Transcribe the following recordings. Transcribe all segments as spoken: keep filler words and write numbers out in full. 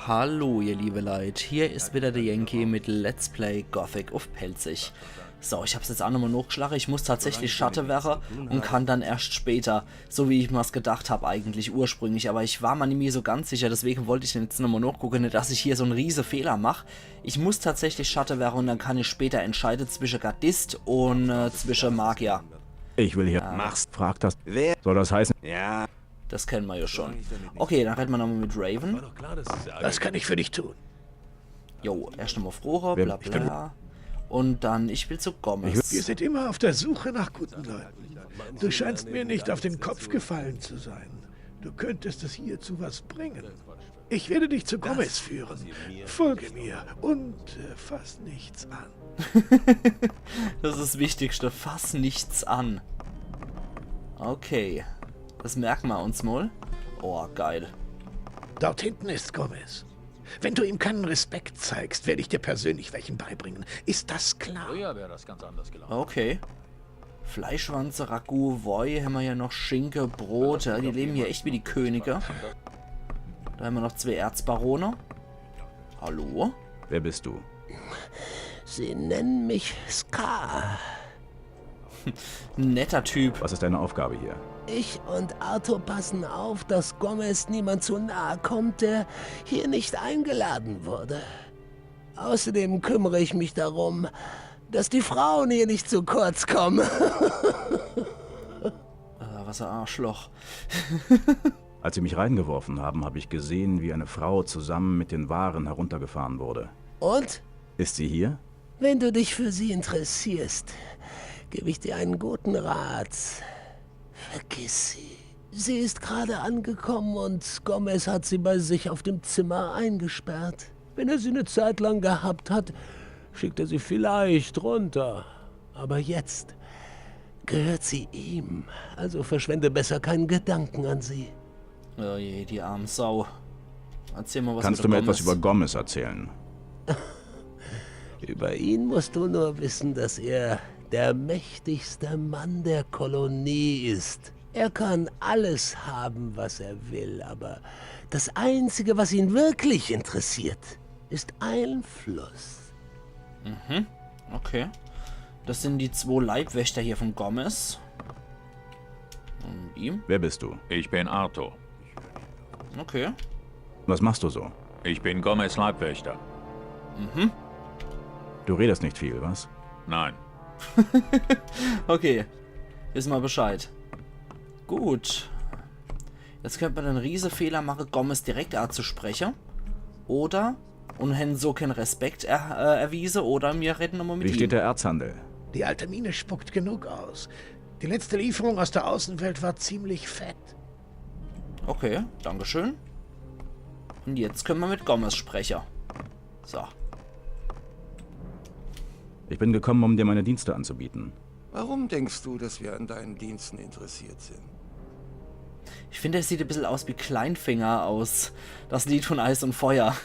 Hallo, ihr liebe Leit, hier is wieder der Yankee mit Let's Play Gothic uff Pälzisch. So, ich hab's jetzt aa nochmol nochgeschlage. Ich muss tatsächlich Schatte werre un kann dann erscht später, so wie ich mir's gedacht hab eigentlich ursprünglich, awwer ich war mer nimmi so ganz sicher, deswege wollt ich jetzt nochmol nochgucke, net dass ich hier so en riese Fehler mach. Ich muss tatsächlich Schatte werre un dann kann ich später entscheide zwische Gardist un äh, zwische Magier. Ich will hier. Machst, fragt das. Wer? Soll das heißen? Ja. Das kenne mer jo schon. Okay, dann redde mer nochmol mit Raven. Was kann ich für dich tun? Jo, erscht nochmol froche, Wer- bla ich bin- bla. Un dann, ich will zu Gomez. Wir sind immer auf der Suche nach guten Leuten. Du scheinst mir nicht auf den Kopf gefallen zu sein. Du könntest es hier zu was bringen. Ich werde dich zu Gomez führen. Folge mir und äh, fass nichts an. Das is das Wichtigste. Fass nichts an. Okay. Das merke mer uns mol. Oh, geil. Dort hinten ist Gomez. Wenn du ihm keinen Respekt zeigst, werde ich dir persönlich welchen beibringen. Ist das klar? Früher wäre das ganz anders gelaufen. Okay. Fleischwanze, Ragout, Woi, hämmer hier noch Schinke, Brot. Ja, die leben hier echt wie die Könige. Da hämmer noch zwee Erzbarone. Hallo? Wer bist du? Sie nennen mich Scar. Netter Typ. Was ist deine Aufgabe hier? Ich und Arthur passen auf, dass Gomez niemand zu nahe kommt, der hier nicht eingeladen wurde. Außerdem kümmere ich mich darum, dass die Frauen hier nicht zu kurz kommen. Äh, was e Arschloch. Als sie mich reingeworfen haben, habe ich gesehen, wie eine Frau zusammen mit den Waren heruntergefahren wurde. Und Ist sie hier? Wenn du dich für sie interessierst, gebe ich dir einen guten Rat. Vergiss sie. Sie ist gerade angekommen und Gomez hat sie bei sich auf dem Zimmer eingesperrt. Wenn er sie eine Zeit lang gehabt hat, schickt er sie vielleicht runter. Aber jetzt gehört sie ihm. Also verschwende besser keinen Gedanken an sie. Oh je, die arme Sau. Erzähl mol was Kannst mit du mir etwas Gomez. über Gomez erzählen? Über ihn musst du nur wissen, dass er der mächtigste Mann der Kolonie ist. Er kann alles haben, was er will, aber das Einzige, was ihn wirklich interessiert, ist Einfluss. Okay. Das sin die zwee Leibwächter hier vun Gomez. Un ihm? Wer bist du? Ich bin Arthur. Okay. Was machst du so? Ich bin Gomez Leibwächter. Du redest nicht viel, was? Nein. Okay. Wisse mer Bescheid. Gut. Jetzt könnt mer den Riesefehler mache, Gomez direkt anzuspreche. Oder, un hän so kän Respekt er, äh, erwiese, oder mir redde nochmol mit Wie ihm. Steht der Erzhandel? Die alte Mine spuckt genug aus. Die letzte Lieferung aus der Außenwelt war ziemlich fett. Okay, dankeschön. Un jetzt könne mer mit Gomez spreche. So. Ich bin gekommen, um dir meine Dienste anzubieten. Warum denkst du, dass wir an deinen Diensten interessiert sind? Ich finde, er sieht e bissel aus wie Kleinfinger aus Das Lied von Eis und Feuer.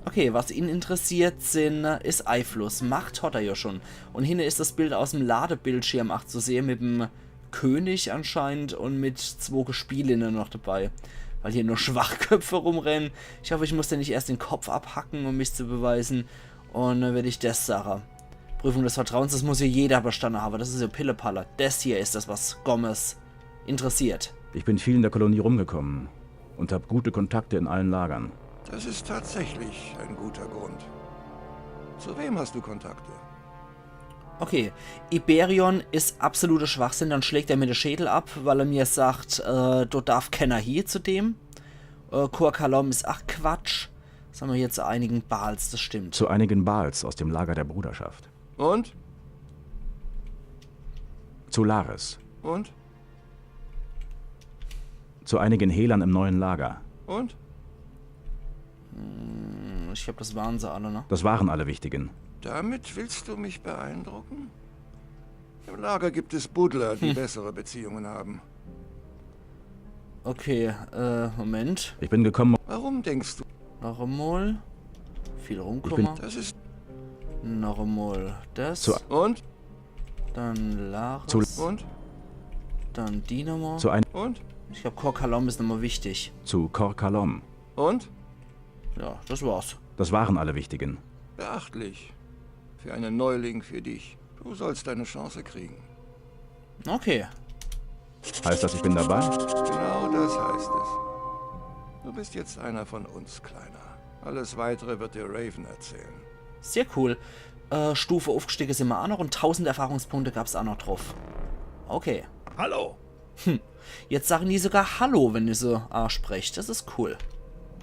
Okay, was ihn interessiert, sin, is Eifluss. Macht hat er jo schon. Un hinne is das Bild aus'm Ladebildschirm ach zu sehe mit em König anscheinend un mit zwo Gespielinnen noch dabei. Weil hier nur Schwachköpfe rumrenne. Ich hoff, ich muss dir net erscht den Kopf abhacke, um mich zu beweise. Un dann werd ich des sage. Prüfung des Vertrauens, das muss jo jeder bestanne habe. Das is jo Pillepalle. Des hier is das, was Gomez interessiert. Ich bin viel in der Kolonie rumgekommen und habe gute Kontakte in allen Lagern. Das ist tatsächlich ein guter Grund. Zu wem hast du Kontakte? Okay, Iberion is absolute Schwachsinn, dann schlägt er mir de Schädel ab, weil er mir sagt, äh, do darf kenner hie zu dem. Äh, Chor Kalom is ach Quatsch. Was hämmer hier? Zu einigen Baals, das stimmt. Zu einigen Baals aus dem Lager der Bruderschaft. Und? Zu Lares. Und? Zu einigen Helern im neuen Lager. Und? Ich glaab, das ware se alle, ne? Das waren alle wichtigen. Damit willst du mich beeindrucken? Im Lager gibt es Buddler, die bessere Beziehungen haben. Okay, äh, Moment. Ich bin gekommen, Warum denkst du? Noch emol. Viel rumkumme. Das ist Noch emol das. Zu- Und? Dann Lares. Zu- Und? Dann die nochmal. zu, ein, Und? Ich glaab, Chor Kalom is nochmal wichtig. Zu Chor Kalom. Und? Ja, das war's. Das waren alle wichtigen. Beachtlich. Für einen Neuling wie dich. Du sollst deine Chance kriegen. Okay. Heißt das, ich bin dabei? Genau das heißt es. Du bist jetzt einer von uns, Kleiner. Alles Weitere wird dir Raven erzählen. Sehr cool. Äh, Stufe aufgestiegen sind wir auch noch und tausend Erfahrungspunkte gab's auch noch drauf. Okay. Hallo. Jetzt sagen die sogar Hallo, wenn du so ansprichst. Das ist cool.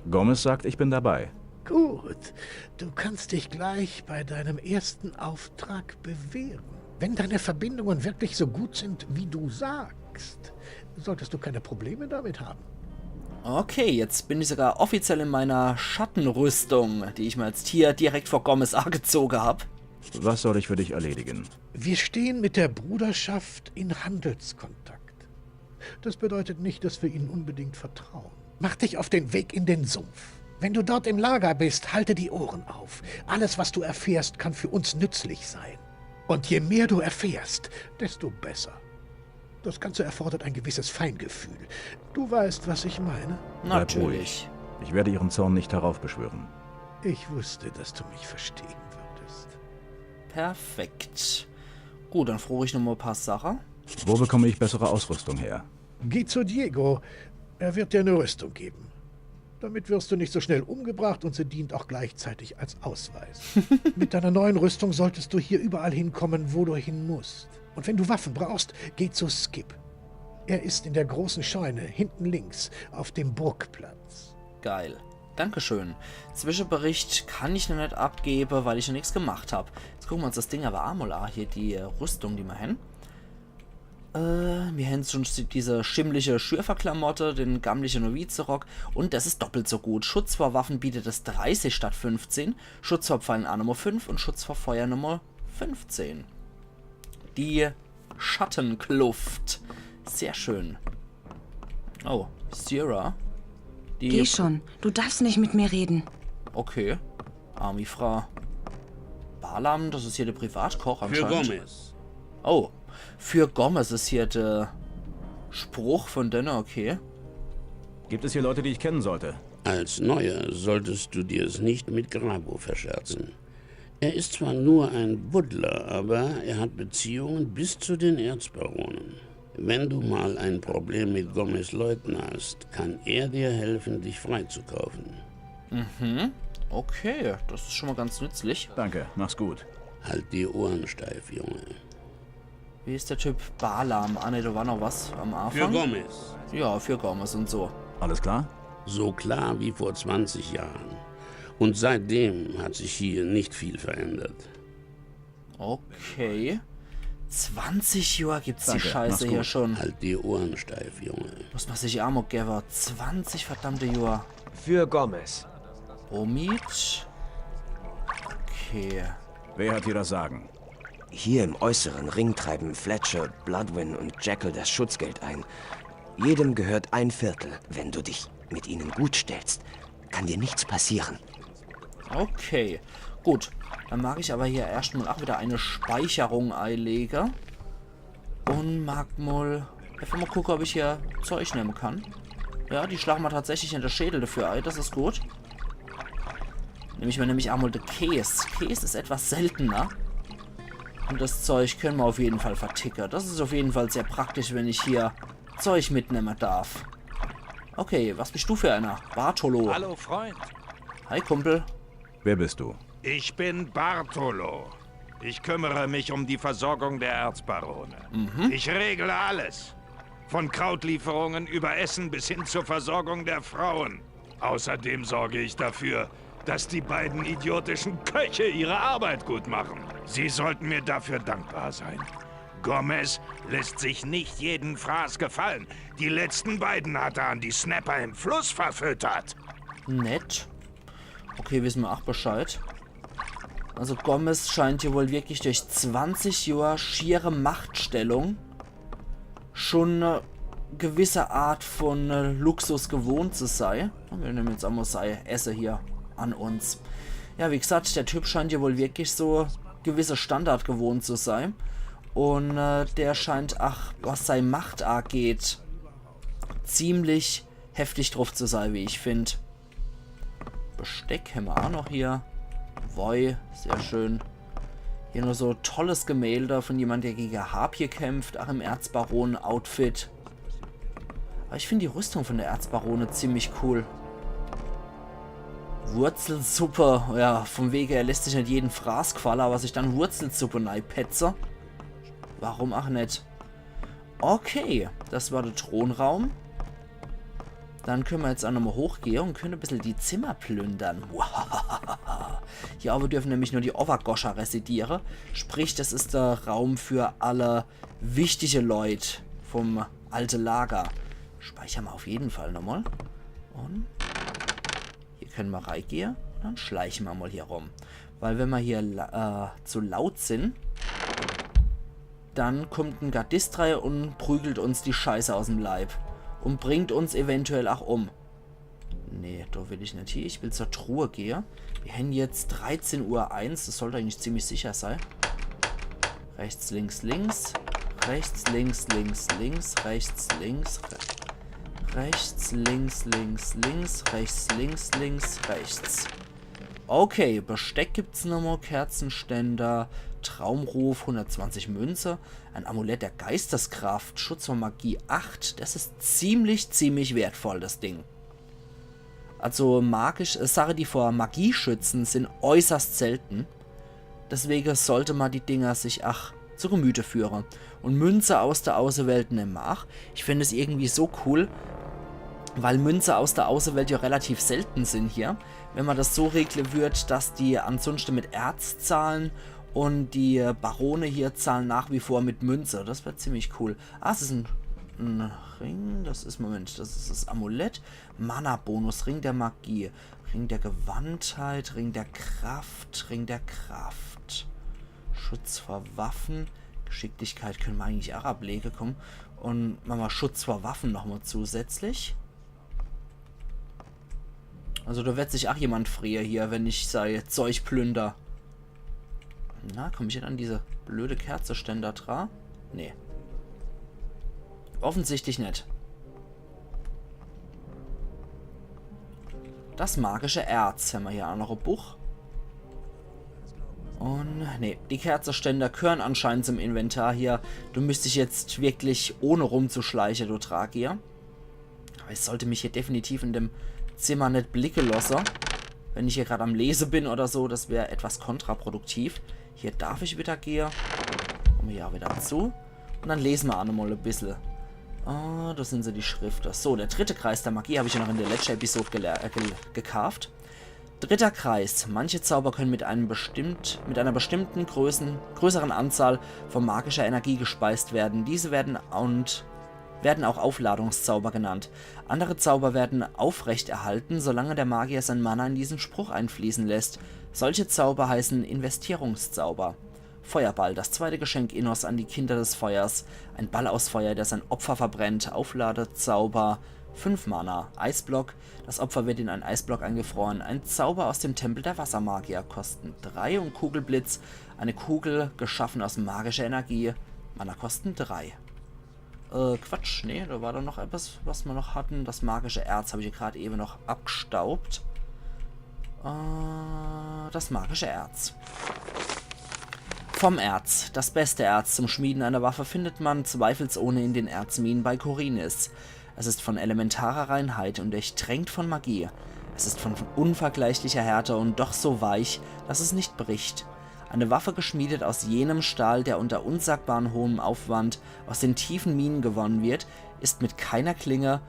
Gomez sagt, ich bin dabei. Gut, du kannst dich gleich bei deinem ersten Auftrag bewähren. Wenn deine Verbindungen wirklich so gut sind, wie du sagst, solltest du keine Probleme damit haben. Okay, jetzt bin ich sogar offiziell in meiner Schattenrüstung, die ich mir jetzt hier direkt vor Gomez angezogen hab. Was soll ich für dich erledigen? Wir stehen mit der Bruderschaft in Handelskontakt. Das bedeutet nicht, dass wir ihnen unbedingt vertrauen. Mach dich auf den Weg in den Sumpf. Wenn du dort im Lager bist, halte die Ohren auf. Alles, was du erfährst, kann für uns nützlich sein. Und je mehr du erfährst, desto besser. Das Ganze erfordert ein gewisses Feingefühl. Du weißt, was ich meine? Bleib ruhig. Natürlich. Ich werde ihren Zorn nicht heraufbeschwören. Ich wusste, dass du mich verstehen würdest. Perfekt. Gut, dann frage ich nochmal ein paar Sachen. Wo bekomme ich bessere Ausrüstung her? Geh zu Diego. Er wird dir eine Rüstung geben. Damit wirst du nicht so schnell umgebracht und sie dient auch gleichzeitig als Ausweis. Mit deiner neuen Rüstung solltest du hier überall hinkommen, wo du hin musst. Und wenn du Waffen brauchst, geh zu Skip. Er ist in der großen Scheune, hinten links, auf dem Burgplatz. Geil. Dankeschön. Zwischenbericht kann ich noch nicht abgeben, weil ich noch nichts gemacht hab. Jetzt gucken wir uns das Ding aber einmal an. Hier die äh, Rüstung, die wir haben. Äh, wir haben schon diese schimmliche Schürferklamotte, den gammlichen Novizerock. Und das ist doppelt so gut. Schutz vor Waffen bietet es dreißig statt fünfzehn. Schutz vor Pfeilen auch Nummer fünf und Schutz vor Feuer Nummer fünfzehn. Die Schattenkluft. Sehr schön. Oh, Sierra. Die Geh schon, du darfst nicht mit mir reden. Okay. Armi Frau. Balam, das ist hier der Privatkoch Für anscheinend. Gomez. Oh, für Gomez ist hier der Spruch von denne, okay. Gibt es hier Leute, die ich kennen sollte? Als Neuer solltest du dir's nicht mit Grabo verscherzen. Er ist zwar nur ein Buddler, aber er hat Beziehungen bis zu den Erzbaronen. Wenn du mal ein Problem mit Gomez Leuten hast, kann er dir helfen, dich freizukaufen. Mhm. Okay, das ist schon mal ganz nützlich. Danke, mach's gut. Halt die Ohren steif, Junge. Wie ist der Typ Balam? Ah, ne, da war noch was am Für Anfang. Gomez. Ja, für Gomez und so. Alles klar? So klar wie vor zwanzig Jahren. Und seitdem hat sich hier nicht viel verändert. Okay. zwanzig Jahre gibt's die Danke, Scheiße mach's hier gut. Schon. Halt die Ohren steif, Junge. Muss man sich Amok geben. zwanzig verdammte Jahre. Für Gomez. Omid. Okay. Wer hat hier das Sagen? Hier im äußeren Ring treiben Fletcher, Bloodwyn und Jackal das Schutzgeld ein. Jedem gehört ein Viertel. Wenn du dich mit ihnen gut stellst, kann dir nichts passieren. Okay. Gut. Dann mag ich aber hier erstmal auch wieder eine Speicherung einlegen. Und mag mal. Einfach mal gucken, ob ich hier Zeug nehmen kann. Ja, die schlagen mir tatsächlich in der Schädel dafür ein. Das ist gut. Nehme ich mir nämlich auch mal den Käse. Käse ist etwas seltener. Und das Zeug können wir auf jeden Fall verticken. Das ist auf jeden Fall sehr praktisch, wenn ich hier Zeug mitnehmen darf. Okay, was bist du für einer? Bartolo. Hallo, Freund. Hi, Kumpel. Wer bist du? Ich bin Bartolo. Ich kümmere mich um die Versorgung der Erzbarone. Ich regle alles. Von Krautlieferungen über Essen bis hin zur Versorgung der Frauen. Außerdem sorge ich dafür, dass die beiden idiotischen Köche ihre Arbeit gut machen. Sie sollten mir dafür dankbar sein. Gomez lässt sich nicht jeden Fraß gefallen. Die letzten beiden hat er an die Snapper im Fluss verfüttert. Nett. Okay, wissen wir auch Bescheid. Also Gomez scheint hier wohl wirklich durch zwanzig Jahre schiere Machtstellung schon eine gewisse Art von äh, Luxus gewohnt zu sein. Und wir nehmen jetzt einmal sein Essen hier an uns. Ja, wie gesagt, der Typ scheint hier wohl wirklich so gewisse Standard gewohnt zu sein. Und äh, der scheint, ach, was seine Macht angeht, ziemlich heftig drauf zu sein, wie ich finde. Deck hämmer aa noch hier. Woi, sehr schön. Hier noch so tolles Gemälde von jemand, der gege Habje kämpft, aa im Erzbaron-Outfit. Awwer ich find die Rüstung von de Erzbarone ziemlich cool. Wurzelsuppe, ja, von wege, er lässt sich net jeden Fraß gfalle, awwer sich dann Wurzelsuppe neipetze. Warum aa net? Okay, das war de Thronraum. Dann könne mer jetzt aa nochmol hochgehe un könne e bissel die Zimmer plündere. Ja, awwer dürfe nämlich nur die Owwergoscher residiere. Sprich, das is de Raum für alle wichtige Leut vom alte Lager. Speichere mer auf jeden Fall nochmol. Un hier könne mer reigehe. Dann schleiche mer mol hier rum. Weil wenn mer hier la äh, zu laut sin, dann kummt en Gardist rei un prügelt uns die Scheiße aus'm Leib. Un bringt uns eventuell aa um. Nee, do will ich net hie. Ich will zur Truhe gehe. Mir hänn jetzt dreizehn Uhr eins. Das sollt eigentlich ziemlich sicher sei. Rechts, links, links. Rechts, links, links, links. Rechts, links, re rechts, links, links, links. Rechts, links, links, rechts. Okay, Besteck gibt's nochmol, Kerzenständer, Traumruf, hundertzwanzig Münze, ein Amulett der Geisteskraft, Schutz vor Magie acht. Das is ziemlich, ziemlich wertvoll, das Ding. Also magisch, äh, Sache, die vor Magie schützen, sin äußerst selten. Deswege sollt mer die Dinger sich ach zu Gemüte führe. Un Münze aus der Außerwelt nemme mer ach. Ich find es irgendwie so cool, weil Münze aus der Außerwelt ja relativ selten sin hier. Wenn mer das so regle würd, dass die ansunschte mit Erz zahle un die Barone hier zahle nach wie vor mit Münze. Das wär ziemlich cool. Ah, es is en, en Ring. Das is, Moment, das is das Amulett. Mana-Bonus, Ring der Magie, Ring der Gewandtheit, Ring der Kraft, Ring der Kraft. Schutz vor Waffen. Geschicklichkeit könne mer eigentlich ach ablege, komm. Un mache mer Schutz vor Waffen nochmol zusätzlich. Also do werd sich ach jemand freue hier, wenn ich sei Zeug plünder. Na, komm ich net an diese blöde Kerzeständer dra? Nee. Offensichtlich net. Das magische Erz hämmer hier ach noch e Buch. Un, nee, die Kerzeständer gehören anscheinend zum Inventar hier. Do müsst ich jetzt wirklich ohne rumzuschleiche do dra gehe. Awwer ich sollt mich hier definitiv in dem Zimmer net blicke losse. Wenn ich hier grad am Lese bin oder so, das wär etwas kontraproduktiv. Hier darf ich wieder gehe. Mache mer hier wieder zu. Un dann lese mer ach nochmol e bissel. Ah, das sin so die Schrifte. So, der dritte Kreis der Magie hab ich ja noch in der letschte Episode gele- äh, ge gekaaft. Dritter Kreis. Manche Zauber können mit einem bestimmt, mit einer bestimmten Größen, größeren Anzahl von magischer Energie gespeist werden. Diese werden und werden auch Aufladungszauber genannt. Andere Zauber werden aufrechterhalten, solange der Magier sein Mana in diesen Spruch einfließen lässt. Solche Zauber heißen Investierungszauber. Feuerball, das zweite Geschenk Innos an die Kinder des Feuers. Ein Ball aus Feuer, der sein Opfer verbrennt. Aufladezauber, fünf Mana. Eisblock, das Opfer wird in einen Eisblock eingefroren. Ein Zauber aus dem Tempel der Wassermagier, Kosten drei. Und Kugelblitz, eine Kugel, geschaffen aus magischer Energie. Mana, Kosten drei. Äh, Quatsch, nee, do war doch noch etwas, was mer noch hatten. Das magische Erz hab ich grad ewe noch abgestaubt. Äh, das magische Erz. Vom Erz. Das beste Erz zum Schmieden einer Waffe findet man zweifelsohne in den Erzminen bei Khorinis. Es ist von elementarer Reinheit und durchtränkt von Magie. Es ist von unvergleichlicher Härte und doch so weich, dass es nicht bricht. Eine Waffe geschmiedet aus jenem Stahl, der unter unsagbar hohem Aufwand aus den tiefen Minen gewonnen wird, ist mit keiner Klinge,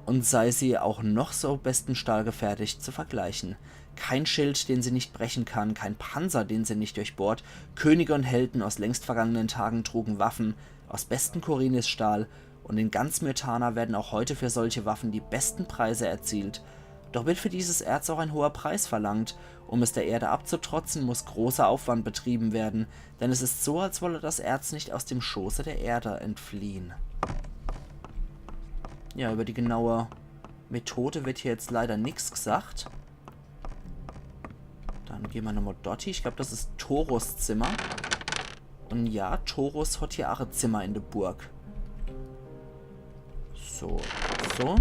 und sei sie auch noch so besten Stahl gefertigt, zu vergleichen. Kein Schild, den sie nicht brechen kann, kein Panzer, den sie nicht durchbohrt. Könige und Helden aus längst vergangenen Tagen trugen Waffen aus bestem Khorinis-Stahl, und in ganz Myrtana werden auch heute für solche Waffen die besten Preise erzielt. Doch wird für dieses Erz auch ein hoher Preis verlangt. Um es der Erde abzutrotzen, muss großer Aufwand betrieben werden, denn es ist so, als wolle das Erz nicht aus dem Schoße der Erde entfliehen. Ja, über die genaue Methode wird hier jetzt leider nix gesagt. Dann gehn mer nochmol dort hie. Ich glaub, das is Thoros Zimmer. Un ja, Thoros hat hier ach e Zimmer in de Burg. So, so.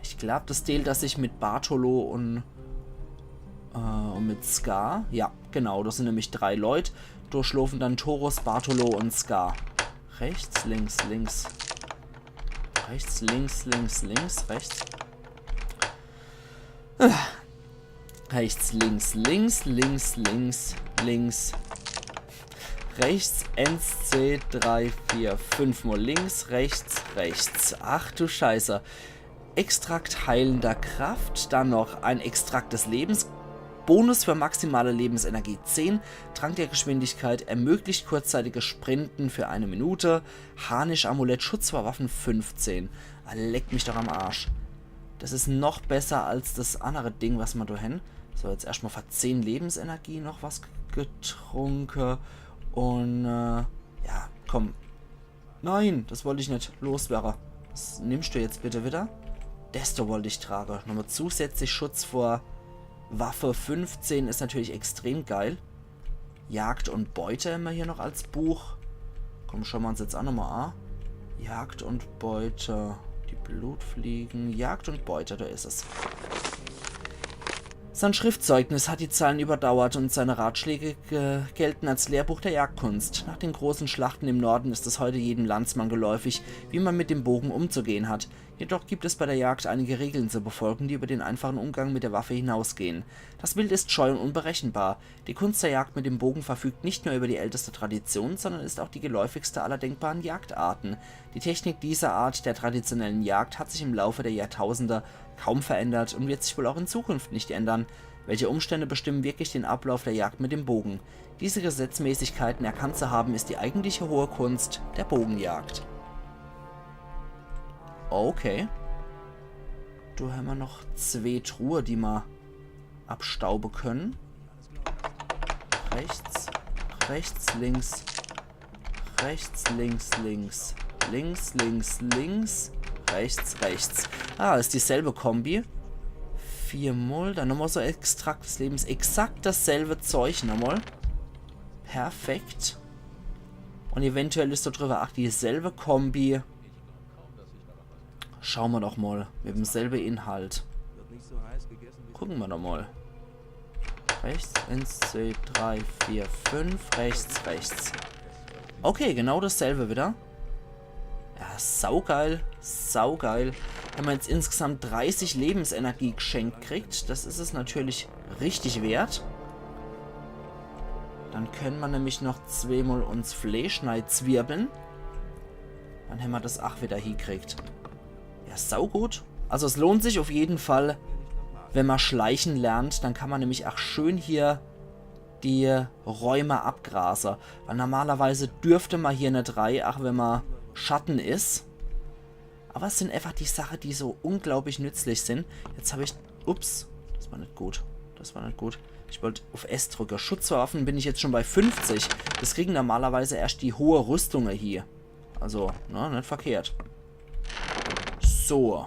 Ich glaub, das deelt er sich mit Bartholo un Äh, und mit Scar. Ja, genau, das sind nämlich drei Leut. Do schlofen dann Torus, Bartolo und Scar. Rechts, links, links. Rechts, links, links, links, rechts. Äh. Rechts, links, links, links, links, links. Rechts, eins, zwei, drei, vier, fünf mal links, rechts, rechts. Ach du Scheiße. Extrakt heilender Kraft, dann noch ein Extrakt des Lebens. Bonus für maximale Lebensenergie zehn, Trank der Geschwindigkeit, ermöglicht kurzzeitige Sprinten für eine Minute, Harnisch-Amulett, Schutz vor Waffen fünfzehn. Ah, leck mich doch am Arsch. Das is noch besser als das andere Ding, was ma do hen. So, jetzt erscht mal für zehn Lebensenergie noch was g- getrunke. Und, äh, ja, komm. Nein, das wollt ich net loswerre. Das nimmst du jetzt bitte wieder. Des do wollt ich trage. Nochmal zusätzlich Schutz vor Waffe fünfzehn is natürlich extrem geil. Jagd und Beute hämmer hier noch als Buch. Komm, schaue mer uns jetzt ach nochmal an. Jagd und Beute. Die Blutfliegen. Jagd und Beute, da is es. Sein Schriftzeugnis hat die Zeiten überdauert und seine Ratschläge ge- gelten als Lehrbuch der Jagdkunst. Nach den großen Schlachten im Norden ist es heute jedem Landsmann geläufig, wie man mit dem Bogen umzugehen hat. Jedoch gibt es bei der Jagd einige Regeln zu befolgen, die über den einfachen Umgang mit der Waffe hinausgehen. Das Wild ist scheu und unberechenbar. Die Kunst der Jagd mit dem Bogen verfügt nicht nur über die älteste Tradition, sondern ist auch die geläufigste aller denkbaren Jagdarten. Die Technik dieser Art der traditionellen Jagd hat sich im Laufe der Jahrtausende kaum verändert und wird sich wohl auch in Zukunft nicht ändern. Welche Umstände bestimmen wirklich den Ablauf der Jagd mit dem Bogen? Diese Gesetzmäßigkeiten erkannt zu haben, ist die eigentliche hohe Kunst der Bogenjagd. Okay. Do hämmer noch zwee Truhe, die ma abstaube können. Rechts, rechts, links, rechts, links, links, links, links, links, rechts, rechts. Ah, is dieselbe Kombi. Viermal, dann nochmal so Extrakt des Lebens. Exakt dasselbe Zeug nochmal. Perfekt. Und eventuell is da drüber ach dieselbe Kombi. Schaue mer doch mal. Mit demselbe Inhalt. Gucke mer doch mal. Rechts, eins, zwei, drei, vier, fünf. Rechts, rechts. Okay, genau dasselbe wieder. Ja, saugeil. Saugeil. Wenn ma jetzt insgesamt dreißig Lebensenergie geschenkt kriegt, das is es natürlich richtig wert. Dann können ma nämlich noch zweemal uns Fleisch neizwirbeln. Dann hämmer das ach wieder hiekriegt. Ja, saugut. Also es lohnt sich auf jeden Fall, wenn ma schleichen lernt, dann kann ma nämlich ach schön hier die Räume abgrase. Weil normalerweise dürfte ma hier net rei, ach wenn ma Schatten is. Aber es sind einfach die Sache, die so unglaublich nützlich sind. Jetzt hab ich... Ups, das war net gut. Das war net gut. Ich wollt auf S drücke. Schutz vor Waffen bin ich jetzt schon bei fünfzig. Das kriegen normalerweise erscht die hohe Rüstunge hier. Also, ne, net verkehrt. So.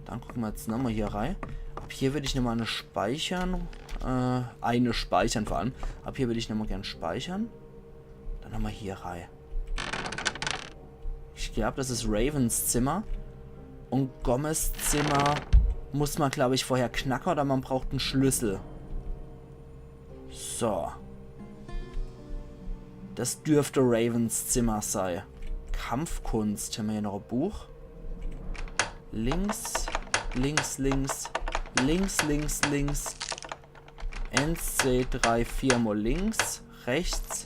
Dann gucke ma jetzt nochmal hier rei. Ab hier würd ich nochmal eine speichern. Äh, eine speichern vor allem. Ab hier würd ich nochmal gern speichern. Dann nochmal hier rei. Ich glaub, das is Ravens Zimmer. Und Gomez Zimmer muss ma, glaub ich, vorher knacke oder ma braucht en Schlüssel. So. Das dürfte Ravens Zimmer sei. Kampfkunst. Hämmer hier noch e Buch? Links, links, links, links, links, links. Eins, zwei, drei, vier mal links, rechts.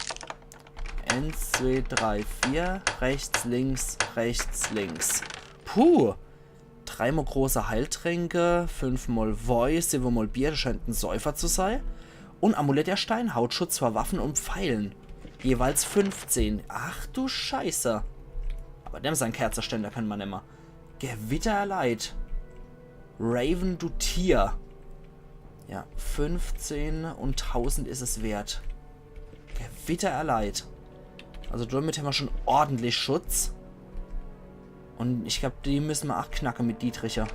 Eins, zwei, drei, vier, rechts, links, rechts, links. Puh! Dreimal große Heiltränke, fünfmal Woi, siwwemal Bier, das scheint en Säufer zu sei. Und Amulett der Steinhaut, Schutz vor Waffen und Pfeilen. Jeweils fünfzehn. Ach du Scheiße. Aber dem sein Kerzeständer kann ma nimmer. Gewitter erleid. Raven, du Tier. Ja, fünfzehn und tausend is es wert. Gewitter erleid. Also damit hämmer schon ordentlich Schutz. Und ich glaub, die müssen ma ach knacke mit Dietriche.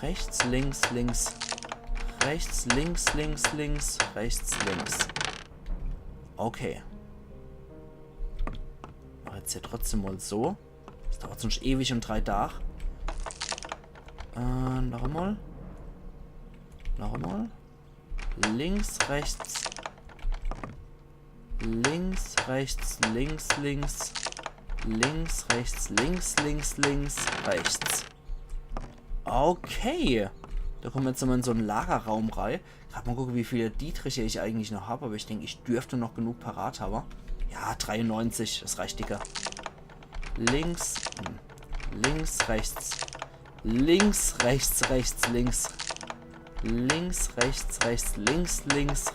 Rechts, links, links. Rechts, links, links, links. Rechts, links. Okay. Mach jetzt hier trotzdem mal so. Das dauert sonst ewig und drei Tag. Äh, noch einmal. Noch einmal. Links, rechts. Links, rechts, links, links. Links, rechts, links, links, links, rechts. Okay. Da kommen wir jetzt nochmal in so en Lagerraum rei. Grad mal gucke, wie viele Dietriche ich eigentlich noch hab, aber ich denk, ich dürft noch genug parat habe. Ja, dreiundneunzig, das reicht, Digga. Links, hm, links, rechts. Links, rechts, rechts, links. Links, rechts, rechts, links, links.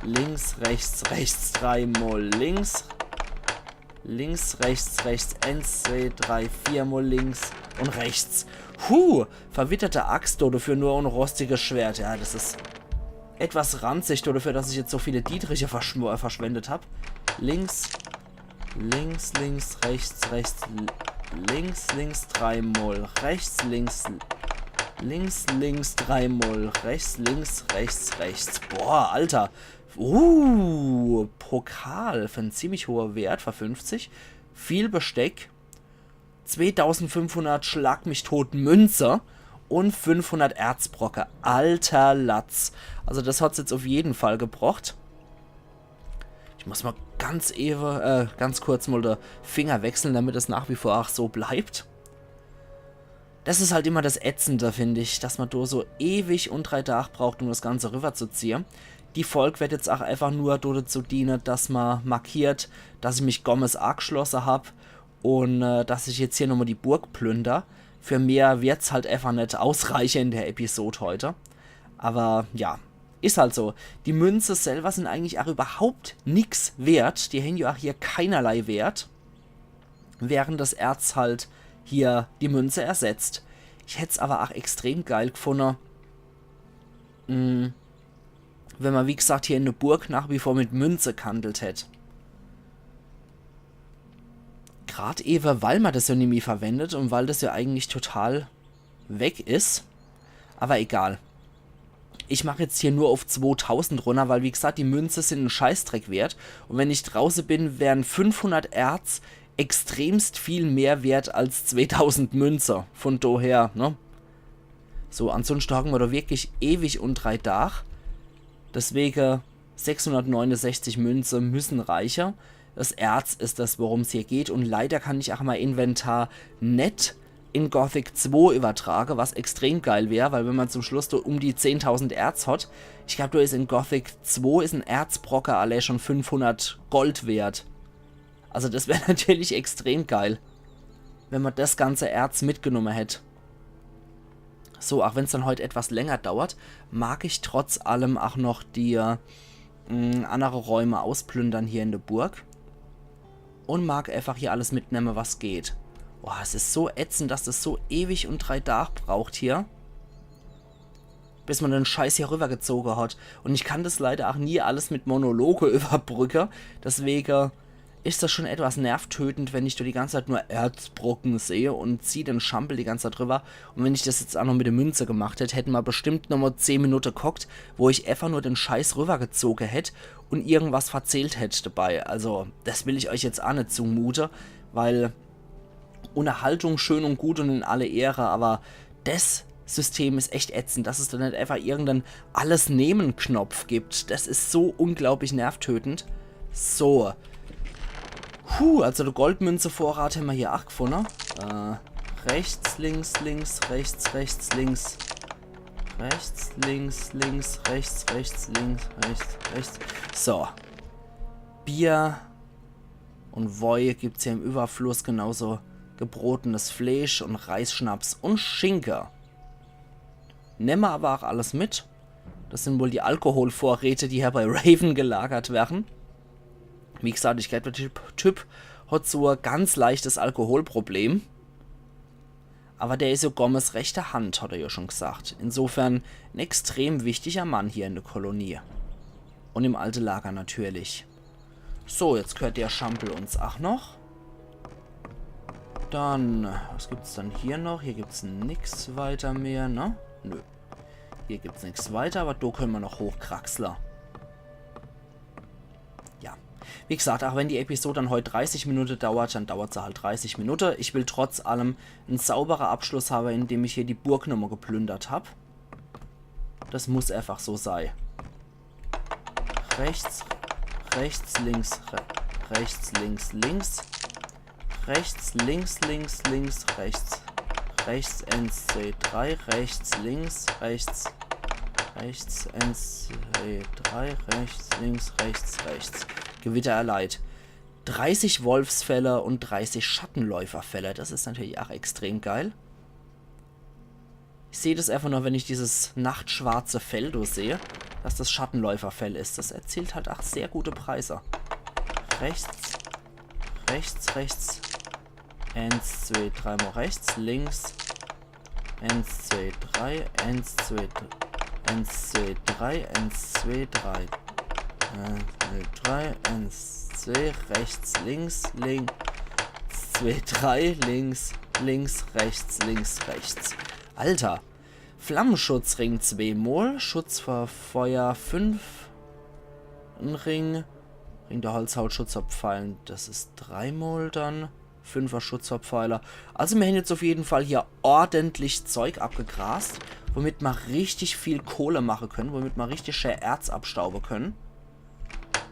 Links, rechts, rechts, dreimol links. Links, rechts, rechts, eins, zwei, drei, viermol links und rechts. Huh, verwitterte Axt, dodefür nur e rostiges Schwert. Ja, das is etwas ranzig, dodefür, dass ich jetzt so viele Dietriche verschw-, äh, verschwendet hab. Links, links, links, rechts, rechts, l-, links, links, dreimol, rechts, links, l-, links, links, dreimol, rechts, links, rechts, rechts. Boah, Alter. Uh, Pokal für en ziemlich hohe Wert, für fünfzig. Viel Besteck. Zweitausendfünfhundert Schlag-mich-tot-Münze und fünfhundert Erzbrocke. Alter Latz. Also das hat's jetzt auf jeden Fall gebrocht. Ich muss mal ganz ewe, äh, ganz kurz mal de Finger wechseln, damit es nach wie vor auch so bleibt. Das is halt immer das Ätzende, find ich, dass man do so ewig und drei Tag braucht, um das Ganze rüberzuziehe. Die Folg wird jetzt auch einfach nur dazu diene, dass man markiert, dass ich mich Gomez ageschlosse hab und, äh, dass ich jetzt hier nochmal die Burg plünder. Für mehr wird's halt einfach net ausreiche in der Episode heute. Aber ja, is halt so. Die Münze selber sind eigentlich auch überhaupt nix wert. Die hänn ja auch hier keinerlei Wert. Während das Erz halt hier die Münze ersetzt. Ich hätt's aber auch extrem geil gefunne, mm, wenn man, wie gesagt, hier in der Burg nach wie vor mit Münze gehandelt hätt. Grad ewe, weil man das ja nimmi verwendet und weil das ja eigentlich total weg is. Aber egal. Ich mach jetzt hier nur auf zwotausend runner, weil wie gesagt, die Münze sind en Scheißdreck wert. Und wenn ich drauße bin, wären fünfhundert Erz extremst viel mehr wert als zweitausend Münze. Von daher, ne? So, ansonsten hocken wir da wirklich ewig und drei Tag. Deswege sechshundertneunundsechzig Münze müssen reiche. Das Erz is das, worum's hier geht. Und leider kann ich auch mein Inventar net in Gothic zwei übertrage, was extrem geil wär, weil wenn man zum Schluss do um die zehntausend Erz hat, ich glaub, do is in Gothic zwei is en Erzbrocke allee schon fünfhundert Gold wert. Also das wär natürlich extrem geil, wenn man das ganze Erz mitgenommen hätt. So, auch wenn's dann heut etwas länger dauert, mag ich trotz allem auch noch die, äh, mh, andere Räume ausplündern hier in der Burg. Und mag einfach hier alles mitnehme, was geht. Boah, es is so ätzend, dass das so ewig und drei Tag braucht hier, bis man den Scheiß hier rübergezoge hat. Und ich kann das leider auch nie alles mit Monologe überbrücke. Deswege is das schon etwas nervtötend, wenn ich do die ganze Zeit nur Erzbrocken sehe und zieh den Schampel die ganze Zeit rüber. Und wenn ich das jetzt auch noch mit der Münze gemacht hätt, hätten wir bestimmt nochmal zehn Minute gehockt, wo ich einfach nur den Scheiß rübergezoge hätt und irgendwas verzählt hätt dabei. Also, das will ich euch jetzt auch net zumute, weil Unterhaltung schön und gut und in alle Ehre, aber das System is echt ätzend, dass es da net einfach irgendeinen Alles-nehmen-Knopf gibt. Das is so unglaublich nervtötend. So. Puh, also de Goldmünzevorrat hämmer hier aach gefunne. Äh, rechts, links, links, rechts, rechts, links. Rechts, links, links, rechts, rechts, links, rechts, rechts. So. Bier und Woi gibt's hier im Überfluss, genauso gebrotenes Fleisch und Reisschnaps und Schinke. Nemme mer aber auch alles mit. Das sind wohl die Alkoholvorräte, die hier bei Raven gelagert werden. Wie gesagt, ich glaub, der Typ, Typ hat so ein ganz leichtes Alkoholproblem. Aber der is ja Gomez rechte Hand, hat er ja schon gesagt. Insofern ein extrem wichtiger Mann hier in der Kolonie. Und im alte Lager natürlich. So, jetzt gehört der Schampel uns auch noch. Dann, was gibt's dann hier noch? Hier gibt's nix weiter mehr, ne? Nö. Hier gibt's nix weiter, aber do können wir noch hochkraxle. Ja. Wie gesagt, auch wenn die Episode dann heut dreißig Minute dauert, dann dauert se halt dreißig Minute. Ich will trotz allem en saubere Abschluss habe, indem ich hier die Burg nochmal geplündert hab. Das muss einfach so sei. Rechts, rechts, links, re rechts, links, links. Rechts, links, links, links, rechts. Rechts, eins, zwei, drei, rechts, links, rechts. Rechts, eins, zwei, drei, rechts, links, rechts, rechts. Gewitter erleidet. Dreißig Wolfsfelle und dreißig Schattenläuferfelle. Das is natürlich auch extrem geil. Ich seh das einfach nur, wenn ich dieses nachtschwarze Fell do seh, dass das Schattenläuferfell is. Das erzielt halt auch sehr gute Preise. Rechts, rechts, rechts. Eins, zwei, dreimal rechts, links. Eins, zwei, drei, eins, zwei, dr- eins, zwei, drei, eins, zwei, drei, eins, zwei, drei, eins, zwei, rechts, links, links, zwei, drei, links, links, rechts, links, rechts. Alter. Flammenschutzring zweemol, Schutz vor Feuer fünf. En Ring. Ring der Holzhaut, Schutz vor Pfeilen, das is dreimol dann. Fünfer Schutz vor Pfeiler. Also mir hän jetzt auf jeden Fall hier ordentlich Zeug abgegrast, womit ma richtig viel Kohle mache können, womit ma richtig schää Erz abstaube können.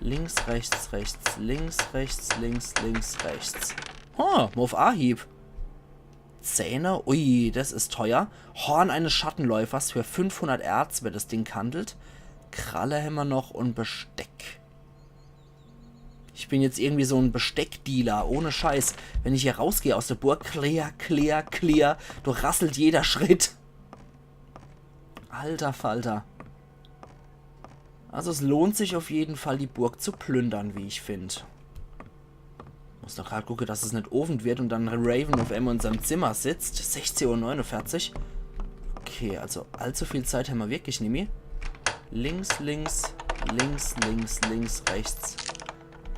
Links, rechts, rechts, links, rechts, links, links, rechts. Oh, ma auf Ahieb. Zähne, ui, das is teuer. Horn eines Schattenläufers, für fünfhundert Erz wird das Ding gehandelt. Kralle hämmer noch und Besteck. Ich bin jetzt irgendwie so en Besteckdealer, ohne Scheiß. Wenn ich hier rausgeh aus der Burg, clear, clear, clear, do rasselt jeder Schritt. Alter Falter. Also es lohnt sich auf jeden Fall, die Burg zu plündern, wie ich find. Muss noch grad gucke, dass es net Owend wird und dann Raven auf emol in seinem Zimmer sitzt. Sechzeh Uhr neunundvierzig. Okay, also allzu viel Zeit hämmer wirklich nimmi. Links, links, links, links, links, rechts.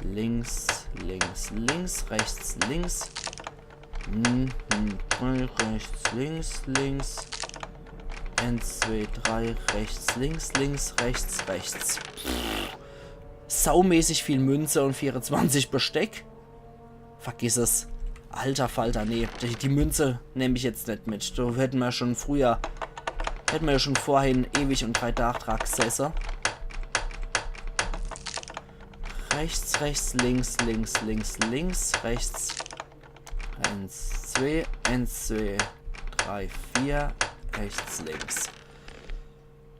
Links, links, links, rechts, links. Mhm. Rechts, links, links. Eins, zwei, drei, rechts, links, links, rechts, rechts. Pff. Saumäßig viel Münze und vierundzwanzig Besteck. Vergiss es. Alter Falter, nee. Die, die Münze nemm ich jetzt net mit. Do hätte mer schon früher, hätte mer ja schon vorhin ewig und drei Tag dra gesesse. Rechts, rechts, links, links, links, links, rechts. Eins, zwei, eins, zwei, drei, vier, rechts, links.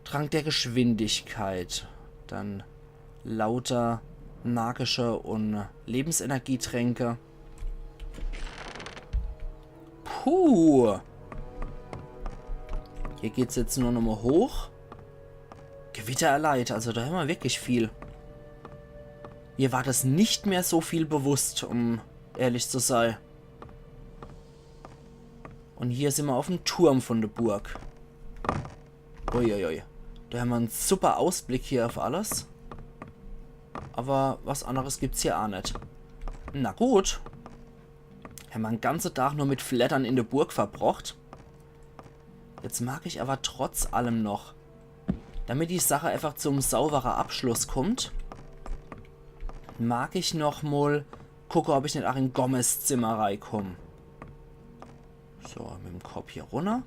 Trank der Geschwindigkeit. Dann lauter magische und Lebensenergietränke. Puh. Hier geht's jetzt nur nochmal hoch. Gewitter erleidet, also do hämmer wirklich viel. Mir war das net mehr so viel bewusst, um ehrlich zu sei. Und hier simmer auf'm Turm von der Burg. Uiuiui. Do hämmer en super Ausblick hier auf alles. Aber was anderes gibt's hier aa net. Na gut. Hämmer en ganze Tag nur mit Fleddern in der Burg verbrocht. Jetzt mag ich aber trotz allem noch, damit die Sache einfach zum saubere Abschluss kommt, mag ich noch mol gucke, ob ich net aa in Gomez Zimmer reikomm. So, mit'm Kopp hier runner.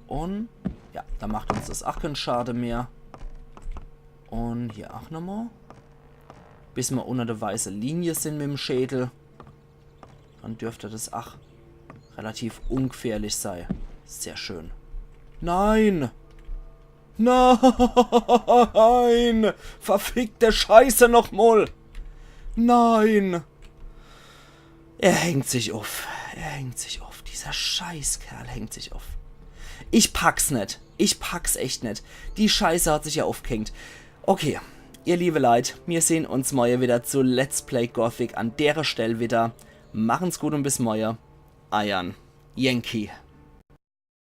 Und ja, do macht uns das aa keen Schade mehr. Und hier aa nochmal. Bis mer unner der weiße Linie sin mit'm Schädel. Dann dürft das aa relativ ungefährlich sei. Sehr schön. Nein! Nein! Verfickte Scheiße nochmal! Nein! Er hängt sich uff. Er hängt sich uff. Dieser Scheißkerl hängt sich uff. Ich pack's net. Ich pack's echt net. Die Scheiße hat sich ja uffgehängt. Okay, ihr liebe Leit, mir sehn uns morje wieder zu Let's Play Gothic an dere Stell wieder. Machen's gut und bis morje. Eiern Yankee.